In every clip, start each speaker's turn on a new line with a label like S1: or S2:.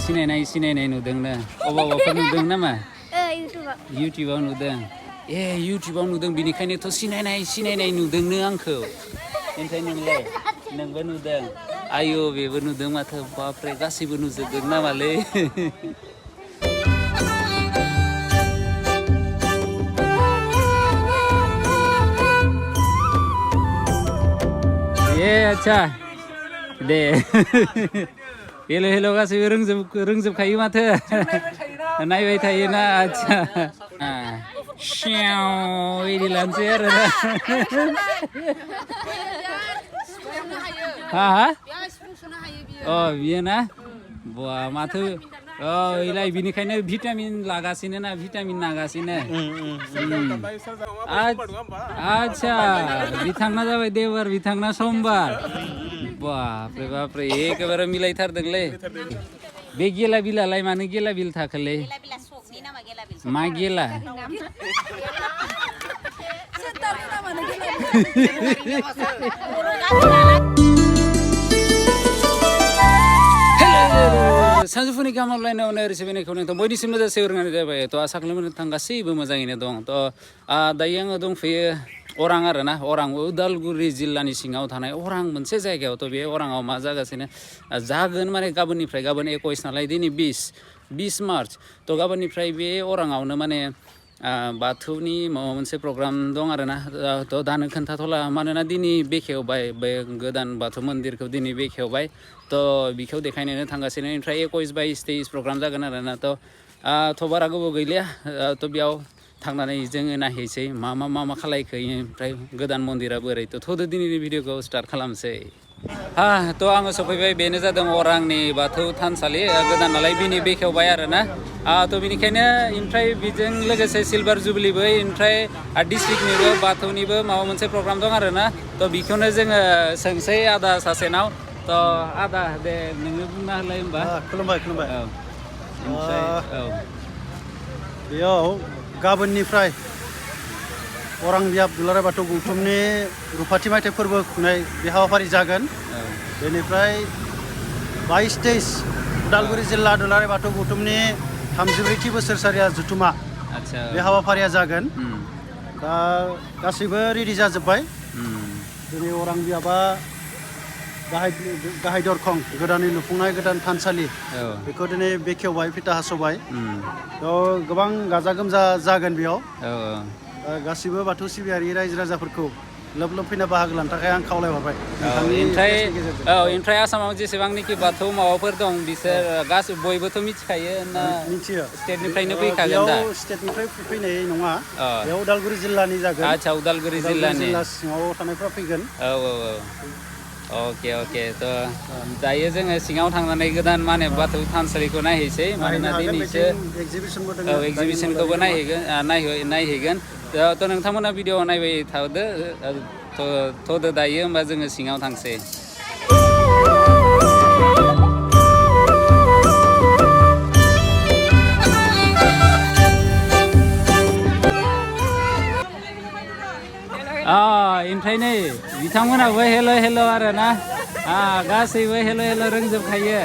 S1: सिनायनाय नुदोंनो अबावबाफोर नुदों नामा इउटुबाव नुदों इउटुबाव नुदों बिनिखायनोथ' सिनायनाय नुदोंनो आंखौ ओमफ्राय नोंलाय नोंबो नुदों आयौ बेबो नुदों माथो बापरे गासैबो नुजोबदों नामालै अच्छा दे हेल' गासैबो रोंजोबखायो माथो नायबाय थायोना आच्छा बिदि लानोसै आरो ना हा बियो ना बा माथो इलाय बिनिखायनो भिटामिन लागासिनो ना भिटामिन नागासिनो आच्छा बिथांना जाबाय देवबार बिथांना समबार बापरे एखेबारे मिलायथारदोंलै बे गेला बिलालाय मानो गेला बिल थाखोलै मा गेला सानजौफुनि गाहाम हामलायनायावनो रिसिभनायखौ नोंथां बयनिसिम मोजांसे रोंनानै जाबाय आसा खालामो नोंथां गासैबो मोजाङैनो दं दायो आङो दंफैयो अरां आरो ना अरां उदालगुरि जिल्लानि सिङाव थानाय अरां मोनसे जायगायावथ' बे अराङाव मा जागासिनो जागोन माने गाबोन 21 नालाय दिनै 20 मार्च थ' गाबोननिफ्राय बे अराङावनो माने बाथौनि माबा मोनसे प्रग्राम दं आरो ना थ' दानो खोन्थाथ'ला मानोना दिनै बेखेवबाय बे गोदान बाथौ मन्दिरखौ दिनै बेखेवबाय थ' बिखौ देखायनोनो थांगासिनो ओमफ्राय 21-22 प्रग्राम जागोन आरो ना थ' बारा गोबाव गैलिया थ' बेयाव थांनानै जोङो नायहैसै मा खालायखो ओमफ्राय गोदान मन्दिरा बोरै थ'दो दिनैनि भिडिअखौ स्टार्ट खालामसै थ' आङो सफैबाय बेनो जादों अरांनि बाथौ थानसालि गोदान नालाय बिनि बेखेवबाय आरो ना थ' बेनिखायनो ओमफ्राय बेजों लोगोसे सिलभार जुबलिबो ओमफ्राय डिस्ट्रिक्टनिबो बाथौनिबो माबा मोनसे प्रग्राम दं आरो ना थ' बेखौनो जोङो सोंसै आदा सासेनाव थ' आदा दे नोङो बुंना होलाय होमबा
S2: खुलुमबाय
S1: ओमफ्राय
S2: बेयाव गाबोननिफ्राय अरां बियाब दुलाराय बाथौ गौथुमनि रुफाथि माइथाइ फोरबो खुंनाय बे हाबाफारि जागोन बेनिफ्राय 22-23 उदालगुरि जिल्ला दुलाराय बाथौ गौथुमनि 34थि बोसोरसालिया जुथुमा बे हाबाफारिया जागोन दा गासैबो रेडि जाजोब्बाय दिनै अरां बियाबा गाहाय दरखं गोदानै लुफुंनाय गोदान थानसालि बेखौ दिनै बेखेवबाय फिथा हास'बाय थ' गोबां गाजा गोमजा जागोन बेयाव गासिबो बाथौ सिबियारि रायजो राजाफोरखौ लोब फैना बाहागो लानो थाखाय आं खावलायहरबाय
S1: ओमफ्राय आसामाव जेसेबांनाखि बाथौ माबाफोर दं बिसोर गासैबो बयबोथ' मिथिखायो ना
S2: मिथियो
S1: स्टेटनिफ्रायनो फैखागोन दा
S2: स्टेटनिफ्राय फैनाय नङा बेयाव उदालगुरि जिल्लानि जागोन
S1: आच्छा उदालगुरि जिल्लानि
S2: सिङाव थानायफ्रा फैगोन
S1: अके थ' दायो जोङो सिङाव थांनानै गोदान माने बाथौ थानसालिखौ नायहैसै मानोना दिनैसो एक्जिबिसनखौबो नायहैगोन थ' नोंथांमोना भिडिअ नायबाय थादो थ'दो दायो होमबा जोङो सिङाव थांसै ओमफ्राय नै बिथांमोनाबो हेल' आरो ना गासैबो हेल' रोंजोबखायो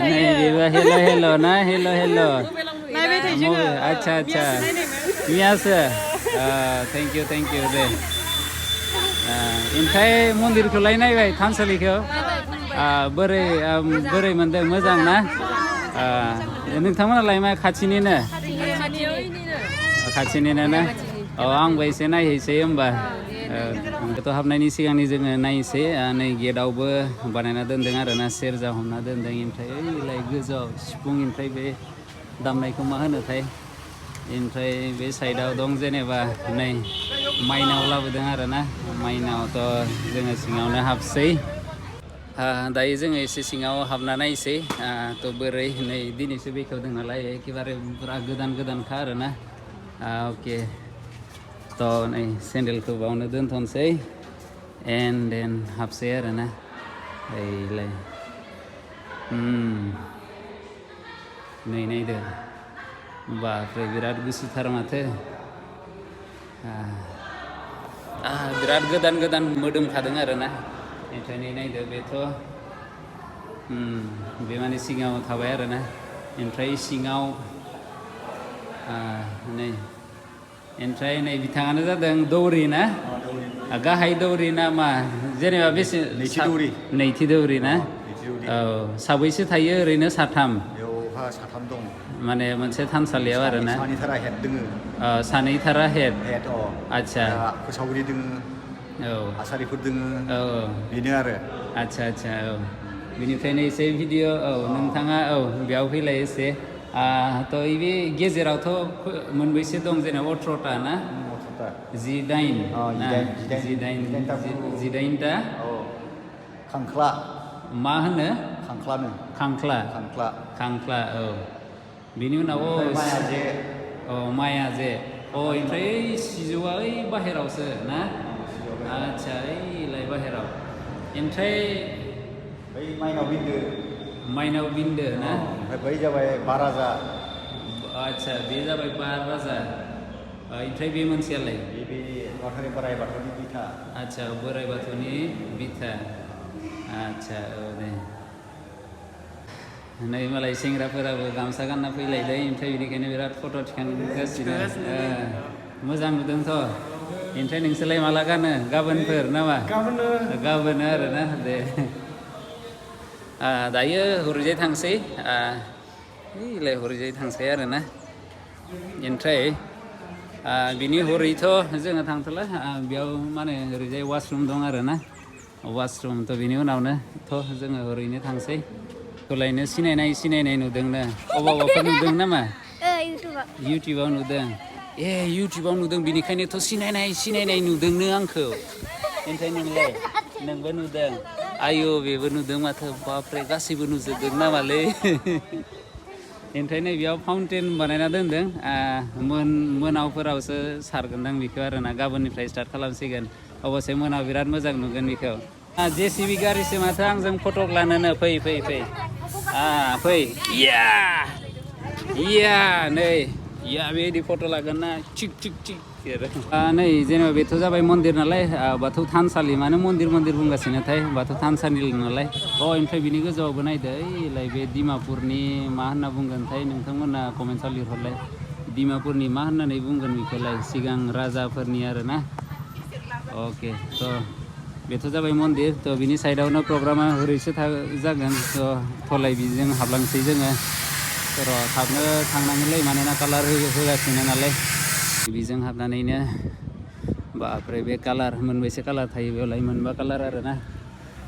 S1: नै बेबो हेल' ना हेल' आच्छा मियासो थेंक इउ दे ओमफ्राय मन्दिरखौलाय नायबाय थानसालिखौ बोरै मोनदों मोजां ना नोंथांमोनालाय मा खाथिनिनो ना आंबो एसे नायहैसै होमबा आंथ' हाबनायनि सिगांनि जोङो नायसै नै गेटआवबो बानायना दोनदों आरो ना सेरजा हमना दोनदों ओमफ्राय ओइलाय गोजौआव सिफुं ओमफ्राय बे दामनायखौ मा होनोथाय ओमफ्राय बे साइडआव दं जेनेबा नै माइनाव लाबोदों आरो ना माइनावथ' जोङो सिङावनो हाबसै दायो जोङो एसे सिङाव हाबना नायसै थ' बोरै नै दिनैसो बेखेवदों नालाय एखेबारे पुरा गोदानखा आरो ना अके थ' नै सेन्देलखौ बावनो दोनथ'नोसै एन्ड देन हाबसै आरो ना ओइलाय नै नायदो बापरे बिराद गुसुथार माथो बिराद गोदान मोदोमखादों आरो ना ओमफ्राय नै नायदो बेथ' बे माने सिङाव थाबाय आरोना ओमफ्राय सिङाव नै ओमफ्राय नै बिथाङानो जादों दौरि ना गाहाय दौरि ना मा जेनेबा बेसे नैथि दौरि ना औ साबैसे थायो ओरैनो साथाम
S3: बेवहा साथाम दं
S1: माने मोनसे थानसालियाव आरोना
S3: सानैथारा हेड दोङो
S1: सानैथारा हेड
S3: आदसा फोसावगिरि दोङो
S1: औ
S3: आसारिफोर दोङो
S1: औ
S3: बेनो आरो
S1: आदसा औ बिनिफ्रायनो एसे भिडिअ औ नोंथाङा औ बेयाव फैलाय एसे थ' बे गेजेरावथ' मोनबैसे दं जेनेबा 18टा ना 18टा
S3: खांख्ला
S1: मा होनो
S3: खांख्लानो
S1: खांख्ला औ बिनि उनाव
S3: मायाजे
S1: मायाजे ओमफ्राय सिजौआ ओइ बाहेरावसो ना आदसा ओइलाय बाहेराव ओमफ्राय
S3: बै माइनाव बिन्दो
S1: ना
S3: ओमफ्राय बै जाबाय बाराजा
S1: आदसा बे जाबाय बाराजा ओमफ्राय बे मोनसेयालाय
S3: बे बोराइ बाथौनि बिथा
S1: आदसा बोराइ बाथौनि बिथा आदसा औ दे नै मालाय सेंग्राफोराबो गामसा गानना फैलायदों ओमफ्राय बेनिखायनो बिराद फट' थिखांगासिनो मोजां नुदोंथ' ओमफ्राय नोंसोरलाय माला गानो गाबोनफोर नामा गाबोन आरोना दे दायो हरैजाय थांसै ओइलाय हरैजाय थांसै आरोना ओमफ्राय बिनि हरैथ' जोङो थांथ'ला बेयाव माने ओरैजाय वासरुम दं आरोना वासरुम थ' बिनि उनावनो थ' जोङो ओरैनो थांसै थलायनो सिनायनाय नुदोंनो अबावबाफोर नुदों नामा इउटुबाव नुदों इउटुबाव नुदों बिनिखायनोथ' सिनायनाय नुदोंनो आंखौ ओमफ्राय नोंलाय नोंबो नुदों आयौ बेबो नुदों माथो बापरे गासैबो नुजोबदों नामालै ओमफ्राय नै बेयाव फाउन्टेन बानायना दोनदों मोनावफोरावसो सारगोनदां बेखौ आरोना गाबोननिफ्राय स्टार्ट खालामसिगोन अबस्से मोनाव बिराद मोजां नुगोन बेखौ जेसिबि गारिसो माथो आंजों फटक लानोनो फै इया नै बेबायदि फट' लागोन ना थिक नै जेनेबा बेथ' जाबाय मन्दिर नालाय बाथौ थानसालि मानो मन्दिर बुंगासिनोथाय बाथौ थानसालि नालाय ओमफ्राय बिनि गोजौआवबो नायदो ओइलाय बे डिमापुरनि मा होनना बुंगोनथाय नोंथांमोना कमेन्टआव लिरहरलाय डिमापुरनि मा होननानै बुंगोन बेखौलाय सिगां राजाफोरनि आरोना अके थ' बेथ' जाबाय मन्दिर थ' बिनि साइडआवनो प्रग्रामा ओरैसो जागोन थलाय बिजों हाबलांसै जोङो र' थाबनो थांनांगोनलै मानोना कालार होगासिनो नालाय बिजों हाबनानैनो बापरे बे कालार मोनबेसे कालार थायो बेयावलाय मोनबा कालार आरोना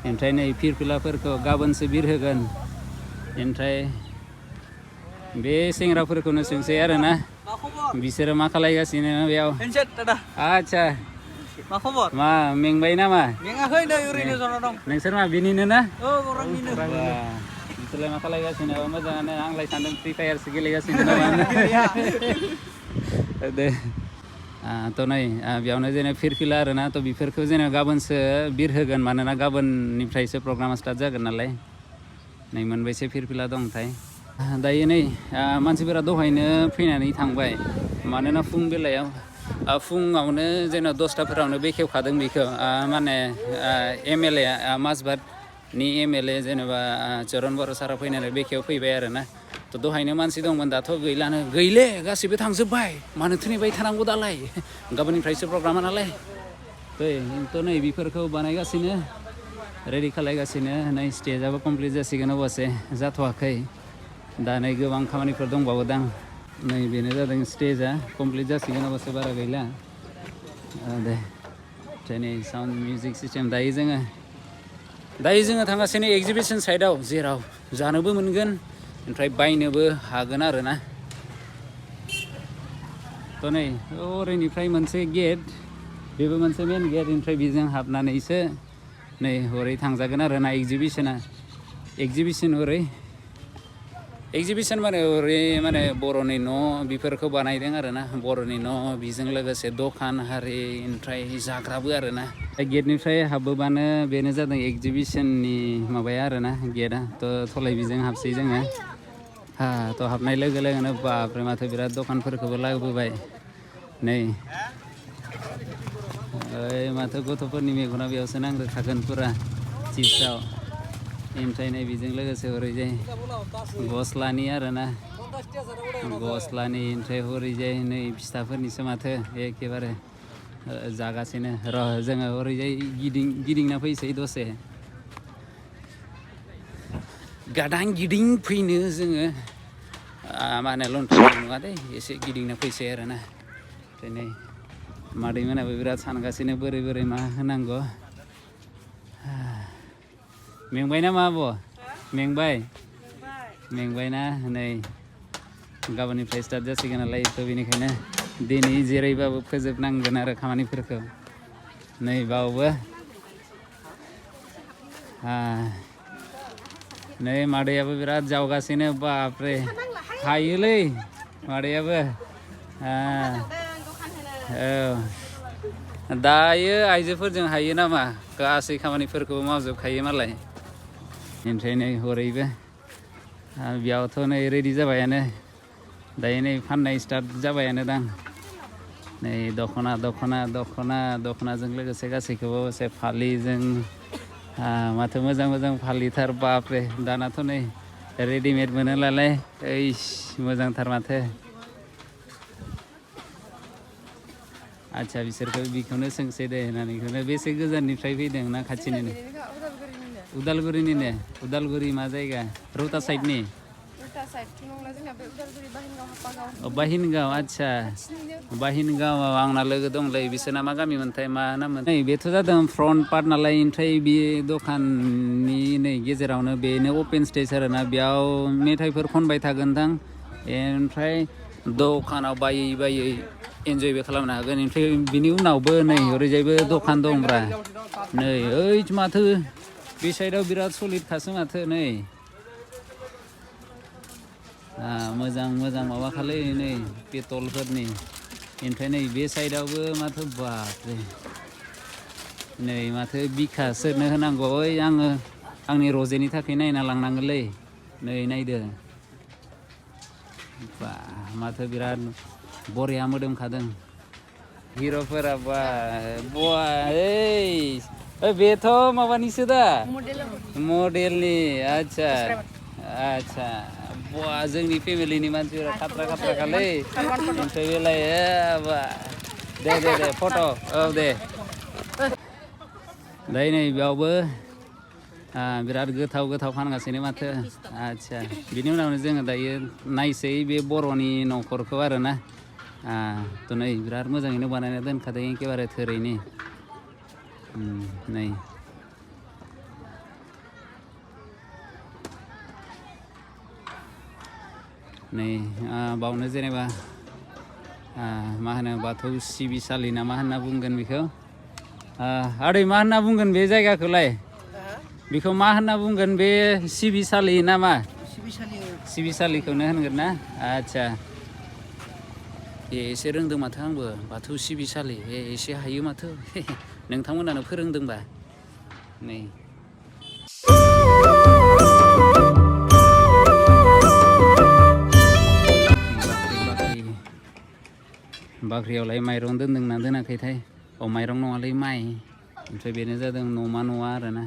S1: ओमफ्राय नै फिरफिलाफोरखौ गाबोनसो बिरहोगोन ओमफ्राय बे सेंग्राफोरखौनो सोंसै आरोना बिसोरो मा खालायगासिनो बेयाव आदसा
S4: मा खबर
S1: मा मेंबाय नामा
S4: मेङाखै नै ओरैनो जना दं
S1: नोंसोर मा बिनिनो ना
S4: अरांनिनो
S1: बिसोरलाय मा खालायगासिनो मोजाङानो आंलाय सानदों फ्रि फायारसो गेलेगासिनो नामा दे थ' नै बेयावनो जेनेबा फिरफिला आरोना थ' बेफोरखौ जेनेबा गाबोनसो बिरहोगोन मानोना गाबोननिफ्रायसो प्रग्रामा स्टार्ट जागोन नालाय नै मोनबेसे फिरफिला दंथाय दायो नै मानसिफोरा दहायनो फैनानै थांबाय मानोना फुं बेलायाव फुङावनो जेनेबा 10टाफोरावनो बेखेवखादों बेखौ माने MLA माजबातनि MLA जेनेबा चरन बर' सारा फैनानै बेखेवफैबाय आरोना थ' दहायनो मानसि दंमोन दाथ' गैले गासैबो थांजोब्बाय मानोथो नेबाय थानांगौ दालाय गाबोननिफ्रायसो प्रग्रामा नालाय थ' नै बेफोरखौ बानायगासिनो रेडि खालायगासिनो नै स्टेजआबो कमप्लिट जासिगोन अबस्से जाथ'वाखै दा नै गोबां खामानिफोर दंबावोदां नै बेनो जादों स्टेजआ कमप्लिट जासिगोन अबस्से बारा गैला दे नै साउन्ड मिउजिक सिस्टेम दायो जोङो थांगासिनो एक्जिबिसन साइडआव जेराव जानोबो मोनगोन ओमफ्राय बायनोबो हागोन आरोना थ' नै ओरैनिफ्राय मोनसे गेट बेबो मोनसे मेन गेट ओमफ्राय बेजों हाबनानैसो नै हरै थांजागोन आरोना एक्जिबिसन माने ओरै माने बर'नि न' बेफोरखौ बानायदों आरोना बर'नि न' बेजों लोगोसे दखान हारि ओमफ्राय जाग्राबो आरोना गेटनिफ्राय हाबबोबानो बेनो जादों एक्जिबिसननि माबाया आरोना गेटआ थ' थलाय बिजों हाबसै जोङो थ' हाबनाय लोगो लोगोनो बापरे माथो बिराद दखानफोरखौबो लाबोबाय नै माथो गथ'फोरनि मेगना बेयावसो नांग्रोखागोन फुरा चिप्सआव ओमफ्राय नै बेजों लोगोसे ओरैजाय गस्लानि आरोना गस्लानि ओमफ्राय ओरैजाय नै फिथाफोरनिसो माथो एखेबारे जागासिनो र' जोङो ओरैजाय गिदिंना फैसै दसे गादां गिदिं फैनो जोङो मा होनो लन्थन नङा दे एसे गिदिंना फैसै आरोना ओमफ्राय नै मादैमोनाबो बिराद सानगासिनो बोरै मा होनांगौ मेंबाय ना मा आब' मेंबायना नै गाबोननिफ्राय स्टार्ट जासिगोन नालाय थ' बेनिखायनो दिनै जेरैबाबो फोजोबनांगोन आरो खामानिफोरखौ नै बावबो नै मादैयाबो बिराद जावगासिनो बापरे हायोलै मादैयाबो औ दायो आइजोफोरजों हायो नामा गासै खामानिफोरखौ मावजोबखायो मालाय ओमफ्राय नै हरैबो बेयावथ' नै रेडि जाबायानो दायो नै फाननाय स्टार्ट जाबायानो दां नै दख'नाजों लोगोसे गासैखौबो एसे फालिजों माथो मोजां फालिथार बापरे दानाथ' नै रेडिमेड मोनो नालाय मोजांथार माथो आच्छा बिसोरखौ बेखौनो सोंसै दे होननानैखौनो बेसे गोजाननिफ्राय फैदों ना खाथिनिनो उदालगुरि मा जायगा रौता साइडनि बाहिनगाव आच्छा बाहिनगावआव आंना लोगो दंलै बिसोरना मा गामिमोनथाय मा नाममोन नै बेथ' जादों फ्रन्ट पार्ट नालाय ओमफ्राय बे दखाननि नै गेजेरावनो बेनो अपेन स्टेज आरोना बेयाव मेथाइफोर खनबाय थागोनदां ओमफ्राय दखानाव बायै एन्जयबो खालामनो हागोन ओमफ्राय बिनि उनावबो नै ओरैजायबो दखान दंब्रा नै ओइ माथो बे साइडआव बिराद सलिडखासो माथो नै मोजां माबाखालै नै पेट्रलफोरनि ओमफ्राय नै बे साइडआवबो माथो बापरे नै माथो बिखा सोरनो होनांगौ ओइ आङो आंनि रजेनि थाखाय नायना लांनांगोनलै नै नायदो बा माथो बिराद बरिया मोदोमखादों हिर'फोरा ओइ बेथ' माबानिसो दा मडेलनि आच्छा जोंनि फेमिलिनि मानसिफोरा खाथ्राखालै ओमफ्राय बेलाय दे फट' औ दे दायो नै बेयावबो बिराद गोथाव फानगासिनो माथो आच्छा बिनि उनावनो जोङो दायो नायसै बे बर'नि न'खरखौ आरोना थ' नै बिराद मोजाङैनो बानायना दोनखादों एखेबारे थोरैनो नै बावनो जेनेबा मा होनो बाथौ सिबिसालि ना मा होनना बुंगोन बेखौ आदै मा होनना बुंगोन बे जायगाखौलाय बेखौ मा होनना बुंगोन बे सिबिसालि ना मा सिबिसालिखौनो होनगोन ना आच्छा एसे रोंदों माथो आंबो बाथौ सिबिसालि एसे हायो माथो नोंथांमोनानो फोरोंदोंबा नै बाख्रियावलाय माइरं दोनदोंना दोनाखैथाय माइरं नङालै माइ ओमफ्राय बेनो जादों न'मा न'आ आरोना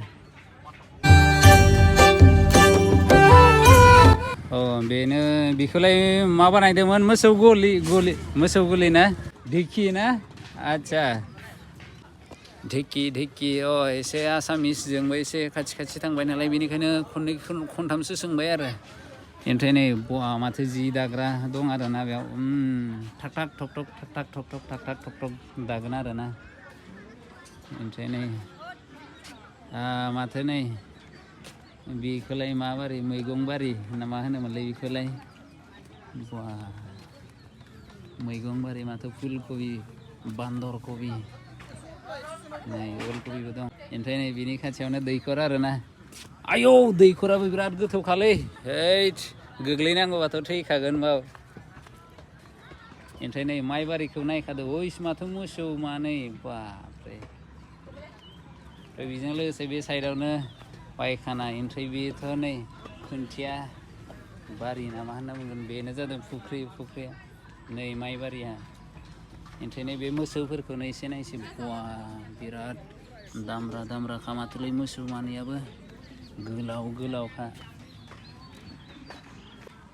S1: बेनो बेखौलाय मा बानायदोंमोन मोसौ गलि ना ढिकि ना आच्छा ढिकि एसे आसामिसजोंबो एसे खाथि थांबाय नालाय बेनिखायनो खनथामसो सोंबाय आरो ओमफ्राय नै माथो जि दाग्रा दं आरोना बेयाव थाक थक दागोन आरोना ओमफ्राय नै माथो नै बेखौलाय माबारि मैगं बारि ना मा होनोमोनलाय बेखौलाय मैगं बारि माथो फुलकबि बान्धर कबि नै अलकबिबो दं ओमफ्राय नै बिनि खाथियावनो दैखर आरोना आयौ दैखराबो बिराद गोथौखालै गोग्लैनांगौबाथ' थैखागोन बाव ओमफ्राय नै माइबारिखौ नायखादो माथो मोसौ मानै बापरे ओमफ्राय बेजों लोगोसे बे साइडआवनो पायखाना ओमफ्राय बेथ' नै खुन्थिया बारि ना मा होनना बुंगोन बेनो जादों फुख्रिया नै माइबारिया ओमफ्राय नै बे मोसौफोरखौनो एसे नायसै बिराद दामब्रा खामाथोलै मोसौ मानैयाबो गोलाव गोलावखा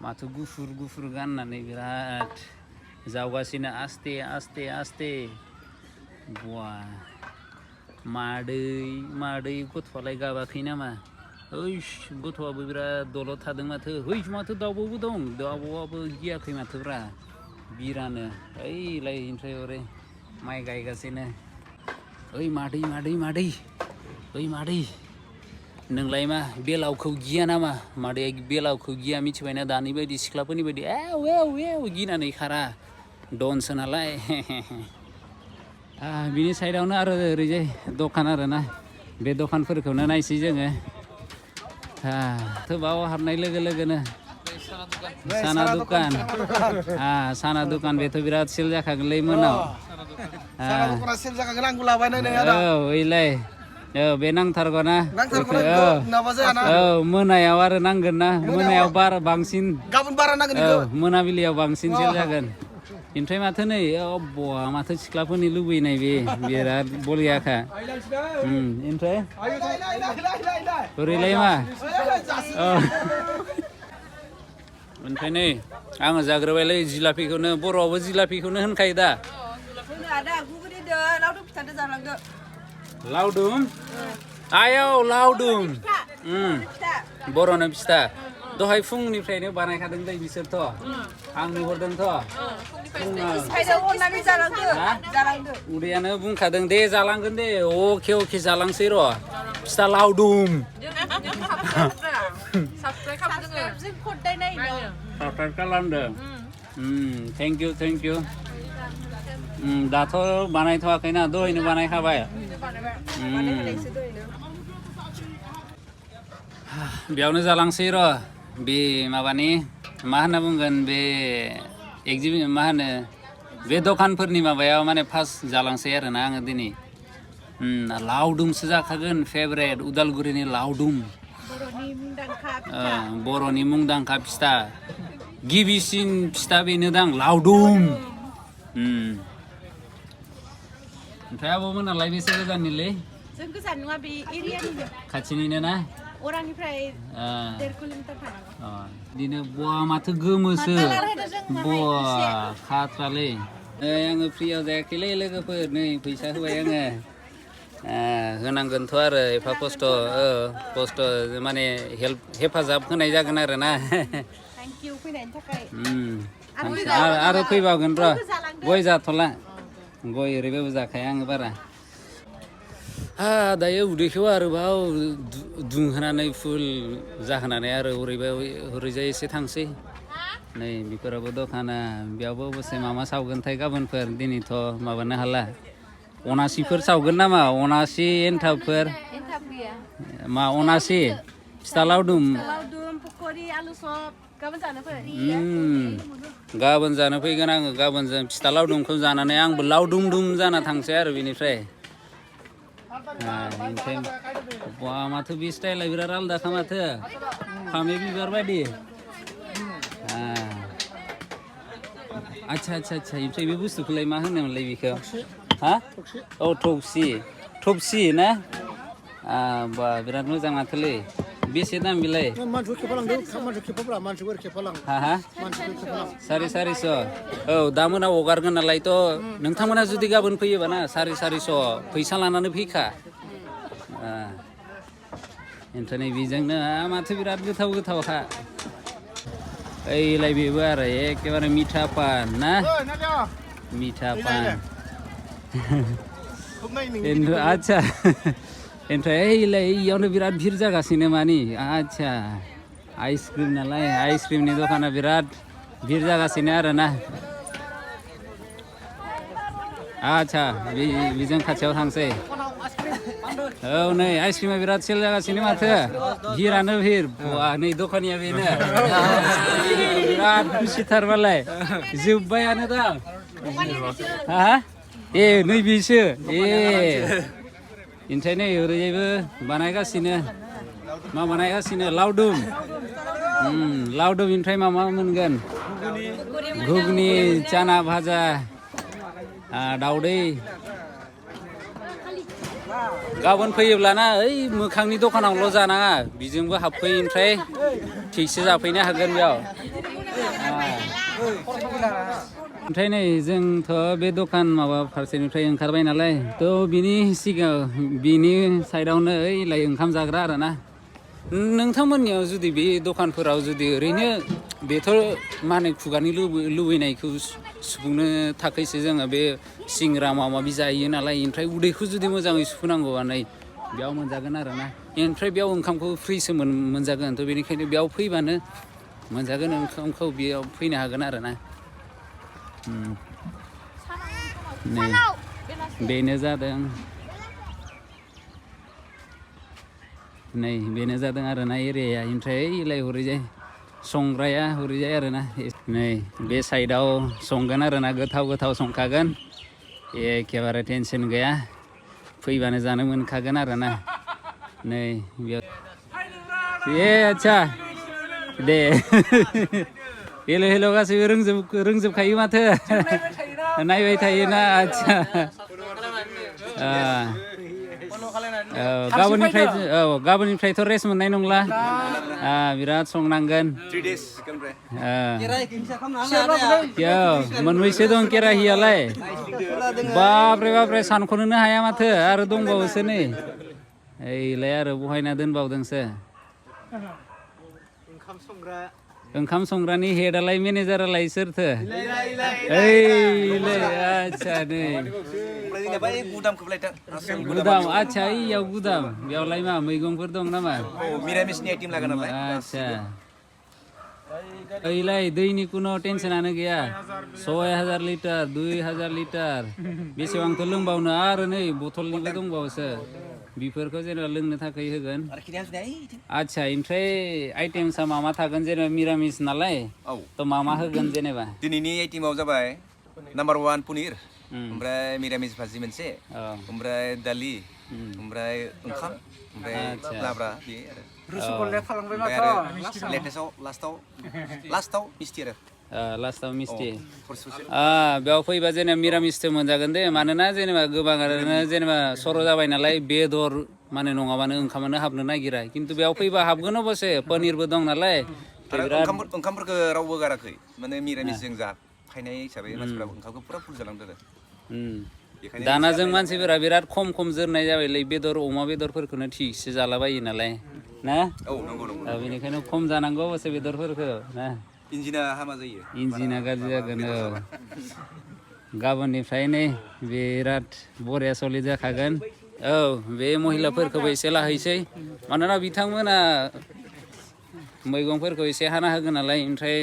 S1: माथो गुफुर गुफुर गाननानै बिराद जावगासिनो आस्ते आस्ते आस्ते बवा मादै गथ'आलाय गाबाखै नामा ओइस गथ'आबो बिराद दलद थादों माथो ओइ माथो दाउब'बो दं दाउब'आबो गियाखै माथोब्रा बिरानो ओइलाय ओमफ्राय ओरै माइ गायगासिनो ओइ मादै ओइ मादै नोंलाय मा बेलावखौ गिया नामा मादैया बेलावखौ गिया मिथिबायना दानि बायदि सिख्लाफोरनि बायदि एव एव एव गिनानै खारा दनसो नालाय बिनि साइडआवनो आरो ओरैजाय दखान आरोना बे दखानफोरखौनो नायसै जोङो बाव हाबनाय लोगो लोगोनो साना दुकान बेथ' बिराद सेल जाखागोनलै मोनाव ओइलाय बे नांथारगौ ना मोनायाव आरो नांगोन ना मोनायाव बारा बांसिन गाबोन बारा नांगोन मोनाबिलियाव बांसिन सेल जागोन ओमफ्राय माथो नै बवा माथो सिख्लाफोरनि लुबैनाय बे बिराद बलियाखा ओमफ्राय ओरैलाय मा ओमफ्राय नै आङो जाग्रोबायलै जिलापिखौनो बर'आवबो जिलापिखौनो होनखायो दा लावदुम आयौ लावदुम बर'नो फिथा दहाय फुंनिफ्रायनो बानायखादों दै बिसोरथ' आं नुहरदोंथ' उदैयानो बुंखादों दे जालांगोन दे अके जालांसै र' फिथा लावदुम साबस्क्राइब खालामदों थेंक इउ दाथ' बानायथ'वाखैना दहायनो बानायखाबाय बेयावनो जालांसै र' बे माबानि मा होनना बुंगोन बे मा होनो बे दखानफोरनि माबायाव माने फार्स्ट जालांसै आरोना आङो दिनै लावदुमसो जाखागोन फेभरेट उदालगुरिनि लावदुम बर'नि मुंदांखा फिथा गिबिसिन फिथा बेनो दां लावदुम ओमफ्राय आब'मोनालाय बेसे गोजाननिलै
S5: जों गोजान नङा बे एरियानिनो
S1: खाथिनिनो ना
S5: अरांनिफ्राय 1.5 किल'मिटार थानांगौ
S1: बिदिनो बवा माथो गोमोसो बवा खाथ्रालै आङो फ्रियाव जायाखैलै लोगोफोर नै फैसा होबाय आङो होनांगोनथ' आरो एफा खस्थ' माने हेफाजाब होनाय जागोन आरो ना
S5: थेंक इउ फैनायनि थाखाय
S1: आरो फैबावगोन र' गय जाथ'ला गय ओरैबाबो जाखाया आङो बारा दायो उदैखौ आरोबाव दुंहोनानै फुल जाहोनानै आरो ओरैजाय एसे थांसै नै बेफोरावबो दखाना बेयावबो अबसे मामा सावगोनथाय गाबोनफोर दिनैथ' माबानो हाला अनासिफोर सावगोन नामा अनासि एन्थाबफोर मा अनासि फिथा लावदुम
S5: पक'रि आलु चप
S1: गाबोन जानो फैगोन आङो गाबोन जों फिथा लावदुमखौ जानानै आंबो लावदुम जाना थांसै आरो बेनिफ्राय माथो बे स्टाइला बिराद आलदाखा माथो फामे बिबार बायदि आच्छा ओमफ्राय बे बुस्थुखौलाय मा होनोमोनलाय बेखौ औ थबसि ना बा बिराद मोजां माथोलै बेसे दाम बेलाय सारिस' औ दा मोनाव हगारगोन नालायथ' नोंथांमोना जुदि गाबोन फैयोबा ना सारिस' फैसा लानानै फैखा ओमफ्राय नै बेजोंनो माथो बिराद गोथावखा ओइलाय बेबो आरो एखेबारे मिठा पान ना मिठा पान आच्छा ओमफ्राय ओइलाय इयावनो बिराद भिर जागासिनो मानि आच्छा आइसक्रिम नालाय आइसक्रिमनि दखाना बिराद भिर जागासिनो आरोना आच्छा बेजों खाथियाव थांसै औ नै आइसक्रिमा बिराद सेल जागासिनो माथो भिरानो भिर नै दखानिया बेनो बिराद खुसिथार मालाय जोब्बायानो दा नैबेसो ओमफ्राय नै ओरैजायबो बानायगासिनो मा बानायगासिनो लावदुम ओमफ्राय मा मोनगोन घुगनि चाना भाजा दाउदै गाबोन फैयोब्लाना ओइ मोखांनि दखानावल' जानाङा बिजोंबो हाबफै ओमफ्राय थिगसे जाफैनो हागोन बेयाव ओमफ्राय नै जोंथ' बे दखान माबा फारसेनिफ्राय ओंखारबाय नालाय थ' बिनि सिगाङाव बिनि साइडआवनो ओइलाय ओंखाम जाग्रा आरोना नोंथांमोननियाव जुदि बे दखानफोराव जुदि ओरैनो बेथ' मा होनो खुगानि लुबैनायखौ सुफुंनो थाखायसो जोङो बे सिंग्रा माबा माबि जायो नालाय ओमफ्राय उदैखौ जुदि मोजाङै सुफुंनांगौबा नै बेयाव मोनजागोन आरोना ओमफ्राय बेयाव ओंखामखौ फ्रिसो मोनजागोन थ' बेनिखायनो बेयाव फैबानो मोनजागोन ओंखामखौ बेयाव फैनो हागोन आरोना नै बेनो जादों नै बेनो जादों आरोना एरियाया ओमफ्राय ओइलाय हरैजाय संग्राया हरैजाय आरोना नै बे साइडआव संगोन आरोना गोथाव संखागोन एखेबारे टेनसन गैया फैबानो जानो मोनखागोन आरोना नै बेयाव आदसा दे हेल' गासैबो रोंजोबखायो माथो नायबाय थायोना आदसा गाबोननिफ्रायथ' रेस्ट मोननाय नंला बिराद संनांगोन मोनबैसो दं केराहियालाय बाब्रे सानख'नोनो हाया माथो आरो दंबावोसो नै ओइलाय आरो बहायना दोनबावदोंसो ओंखाम संग्रानि हेडआलाय मेनेजारालाय सोरथो ओइलाय आदसा नै गुदाम आदसा इयाव गुदाम बेयावलाय मा मैगंफोर दं नामा
S6: मिरामिसनि आइटेम लागोन नालाय
S1: आदसा ओइलाय दैनि कुनु टेनसनानो गैया 6000 लिटार 2000 लिटार बेसेबांथ' लोंबावनो आरो नै बथलनिबो दंबावोसो बेफोरखौ जेनेबा लोंनो थाखाय होगोन आदसा ओमफ्राय आइटेमसा मा थागोन जेनेबा मिरामिस नालाय थ' मा होगोन जेनेबा
S6: दिनैनि आइटेमाव जाबाय नाम्बार 1 पनिर ओमफ्राय मिरामिस भाजि मोनसे ओमफ्राय दालि ओमफ्राय ओंखाम ओमफ्य लाब्रा बे आरो
S4: रसगुल्ला खालामबाय माथो
S6: लेटेस्टआव लास्टआव मिस्टि आरो
S1: लास्टआव मिस्टि बेयाव फैबा जेनेबा मिरामिसथ' मोनजागोन दे मानोना जेनेबा गोबाङानो जेनेबा सर' जाबाय नालाय बेदर माने नङाबानो ओंखामानो हाबनो नागिरा खिन्थु बेयाव फैबा हाबगोन अबसे पनिरबो दं नालाय
S6: ओंखामफोरखौ रावबो गाराखै माने मिरामिसजों जाफायनाय हिसाबै मानसिफोरा ओंखामखौ पुरा फुल जालांदों आरो
S1: दाना जों मानसिफोरा बिराद खम जोरनाय जाबायलै बेदर अमा बेदरफोरखौनो थिगसे जालाबायो नालाय ना बेनिखायनो खम जानांगौ अबसे बेदरफोरखौ ना
S6: इन्जिना हामा जायो
S1: इन्जिना गाज्रि जागोन गाबोननिफ्राय नै बिराद बरिया सलि जाखागोन बे महिलाफोरखौबो एसे लाहैसै मानोना बिथांमोना मैगंफोरखौ एसे हाना होगोन नालाय ओमफ्राय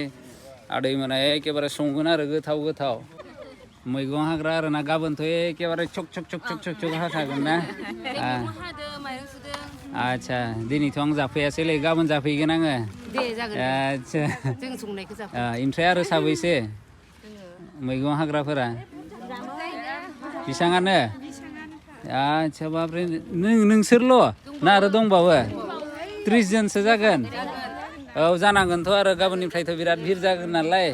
S1: आदैमोना एखेबारे संगोन आरो गोथाव मैगं हाग्रा आरोना गाबोनथ' एखेबारे चक हाखागोन ना आदसा दिनैथ' आं जाफैयासैलै गाबोन जाफैगोन आङो
S5: दे जागोन
S1: आदसा
S5: जों संनायखौ जाफै
S1: ओमफ्राय आरो साबैसे मैगं हाग्राफोरा बेसाङानो आदसा बाब्रे नोंसोरल' ना आरो दंबावो 30 जनसो जागोन जानांगोनथ' आरो गाबोननिफ्रायथ' बिराद भिर जागोन नालाय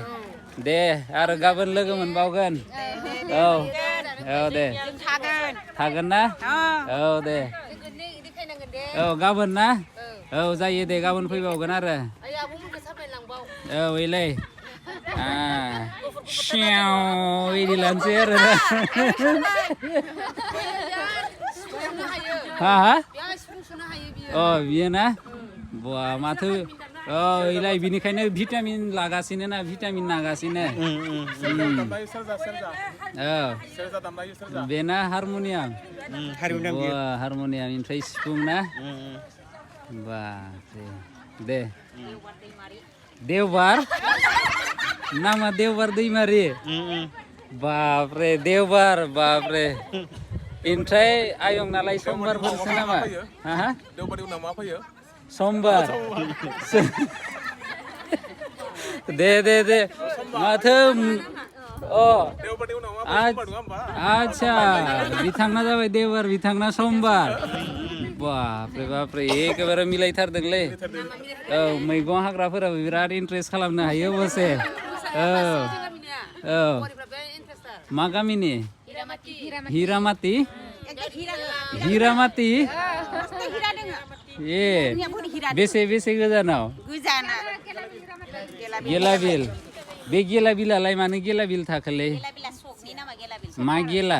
S1: दे आरो गाबोन लोगो मोनबावगोन दे थागोन ना दे गाबोन ना जायो दे गाबोन फैबावगोन आरो ओइलाय इदि लानोसै आरो बियो ना बा माथो इलाय बिनिखायनो भिटामिन लागासिनो ना भिटामिन नागासिनो बेना हारम'नियाम ओमफ्राय सिफुं ना बापरे दे देवबार नामा देवबार दैमारि बापरे देवबार बापरे ओमफ्राय आयं नालाय समबारफोरसो नामा समबार दे माथो आदसा बिथांना जाबाय देवबार बिथांना समबार बापरे एखेबारे मिलायथारदोंलै मैगं हाग्राफोराबो बिराद इन्ट्रेस्ट खालामनो हायो अबसे मा गामिनि हिरामाति हिरामाती
S7: हिरा दोङो
S1: ए बेसे बेसे गोजानाव
S7: गोजाना
S1: गेलाबिल बे गेलाबिलालाय मानो गेलाबिल थाखोलै
S7: गेलाबिला सकनि नामा गेलाबिल
S1: मा गेला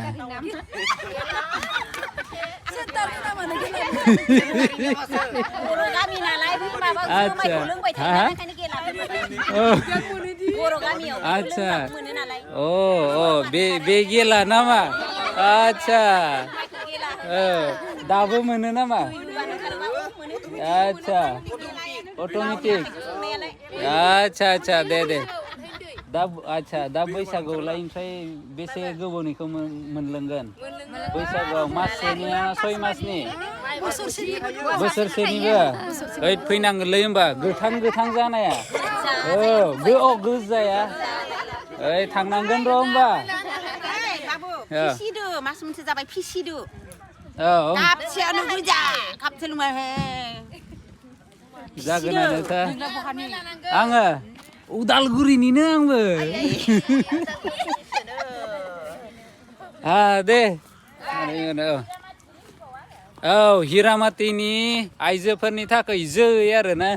S7: बर' गामि नालाय बै माबा जुमायखौ लोंबाय थायो ओंखायनो गेलाबिल बर' गामियाव
S1: आच्छा
S7: मोनो नालाय
S1: ओ बे गेला नामा आच्छा दाबो मोनो नामा आच्छा अट'मेटिक आच्छा दे दा आच्छा दा बैसागुआवलाय ओमफ्राय बेसे गोबावनिखौ मोनलोंगोन बैसागुआव माससेनिया 6 मासनि बोसोरसेनिबो ओइ फैनांगोनलै होमबा गोथां जानाया गोजाया ओइ थांनांगोन र' होमबा
S7: फिसिदो मास मोनसे जाबाय फिसिदो
S1: औ
S7: कापसेयानो गोजा कापसे लोंबाय
S1: जागोनानो सा आङो उदालगुरिनिनो आंबो दे औ हिरामातीनि आइजोफोरनि थाखाय जै आरोना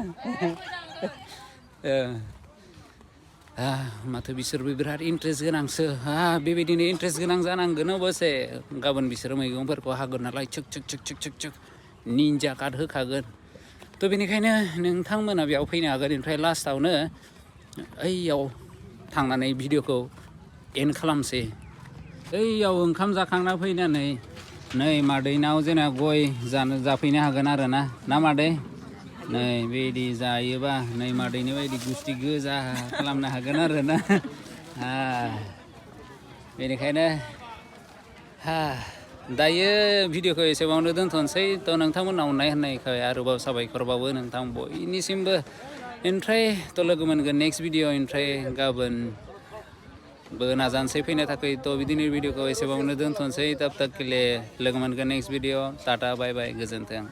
S1: माथो बिसोरबो बिराद इन्ट्रेस्ट गोनांसो बेबायदिनो इन्ट्रेस्ट गोनां जानांगोन अबसे गाबोन बिसोरो मैगंफोरखौ हागोन नालाय चुक निन्जा काट होखागोन थ' बेनिखायनो नोंथांमोना बेयाव फैनो हागोन ओमफ्राय लास्टावनो ओइयाव थांनानै भिडिअखौ एन्ड खालामसै ओइयाव ओंखाम जाखांना फैनानै नै मादैनाव जोंना गय जाफैनो हागोन आरोना ना मादै नै बेबायदि जायोबा नै मादैनि बायदि गुस्थि गोजा खालामनो हागोन आरोना बेनिखायनो दायो भिडिअखौ एसेबांनो दोनथ'नोसै थ' नोंथांमोनना अननाय होननायखाय आरोबाव साबायखर बावो नोंथां बयनिसिमबो ओमफ्राय थ' लोगो मोनगोन नेक्स्ट भिडिअ ओमफ्राय गाबोनबो नाजानोसै फैनो थाखाय थ' बिदिनो भिडिअखौ एसेबांनो दोनथ'नोसै तब तक के लिए लोगो मोनगोन नेक्स्ट भिडिअ टाटा बाय बाय गोजोन्थों